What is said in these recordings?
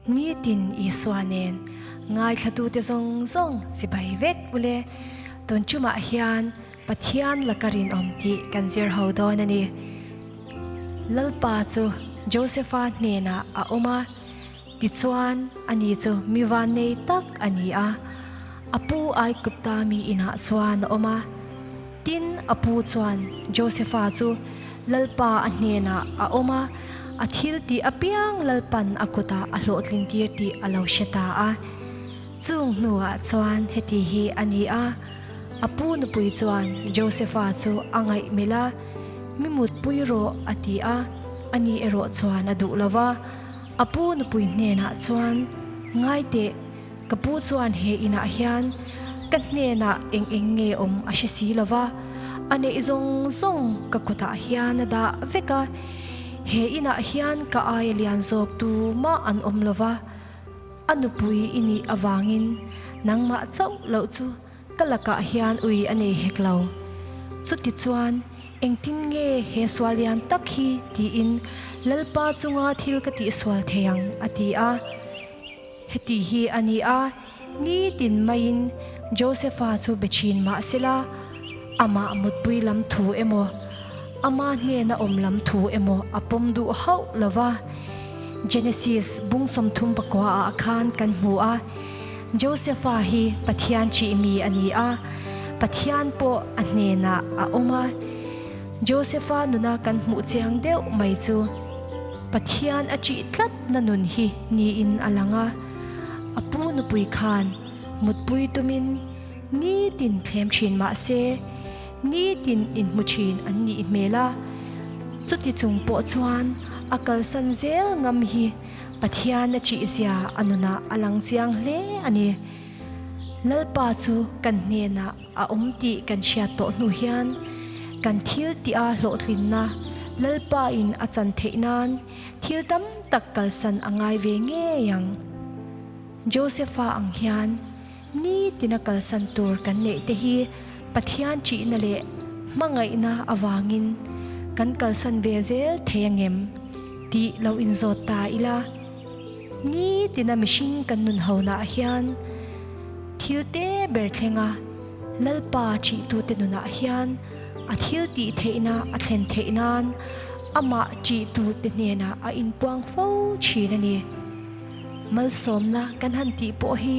Nitin Isua nen ngaithlatute zawng zawng chibai vek ule. Tun chumah hian Pathian laka rinawm tih kan zir ho dawn a ni. Lalpa chu Josefa hnenah a awm a, tichuan ani chu mi vannei tak a ni a. A pu Aigupta mi inah chuan a awm a. Tin, a pu chuan Josefa chu Lalpa a hnenah a awm a, a thil tih apiang Lalpan a kutah a hlawhtlintir tih a lo hre ta a. Chung hnuah chuan heti hi a ni a, a pu nupui chuan Josefa chu a ngaih melh a, Mi mutpui rawh, a ti a, ani erawh chuan a duh lo va. A pu nupui hnenah chuan, Ngai teh, Ka pu chuan he inah hian ka hnenah eng eng nge awm a hre si lo va, a neih zawng zawng ka kutah hian a dah vek a, he inah hian ka aia lian zawk tu mah an awm lo va, a nupui i nih avangin nangmah chauh loh chu ka lakah hian ui a nei hek lo. Chutichuan engtin nge he sual lian tak hi tiin Lalpa chunga thil ka tihsual thei ang a ti a. Heti hi a ni a, nitin maiin Josefa chu be thin mah sela, amah mutpui lam thu emaw, ama hnena awm lam thu emaw a pawm duh hauh lo va. Genesis bung 39 ah khan kan hmu a, Josefa hi Pathian chih mi a ni a, Pathian pawh a hnenah a awm a. Josefa nuna kan hmuh chiang deuh mai chu, Pathian a chih tlat na nun hi niin a lang a, a pu nupui khan mutpui tumin nitin thlem thin mah se, nitin inhmu thin an nih hmel a, chuti chung pawh chuan a kalsan zel ngam hi Pathian a chih zia a nunah a lang chiang hle a ni. Lalpa chu kan hnenah a awm tih kan hriat tawh hnu hian kan thil tih a hlawhtlinna Lalpa in a chan theih nan thil tam tak kalsan a ngai ve ngei ang. Josepha ang hian nitina kalsan tur kan neih te hi Pathian ṭihna leh hmangaihna avangin kan kalsan ve zel thei angem tih lo inzawt ta ila. Nitina mihring kan nun honaah hian thil te ber thlenga Lalpa ṭihtute nunah hian a thil tih theihna a thlen theih nan amah ṭihtute hnenah a inpuang fo ṭhin a ni. Malsawmna kan han tih pawh hi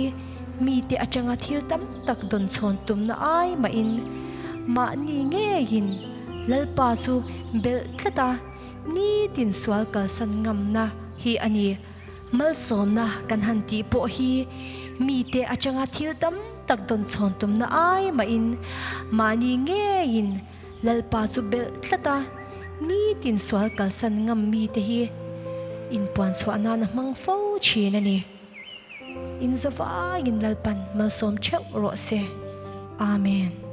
mite aṭanga thil tam tak dawn chhawn tumna ai mahin mahni ngeiin Lalpa chu belh tlat a, Nitin sual kalsan ngamna hi a ni. Malsawmna kan han tih pawh hi mite atanga thil tam tak dawn chhawn tumna ai mahin mahni ngeiin Lalpa chu belh tlat a, nitin sual kalsan ngam mite hi inpuan chhuah nan a hmang fo thin a ni. Inzavaiin Lalpan malsawm theuh rawh se. Amen.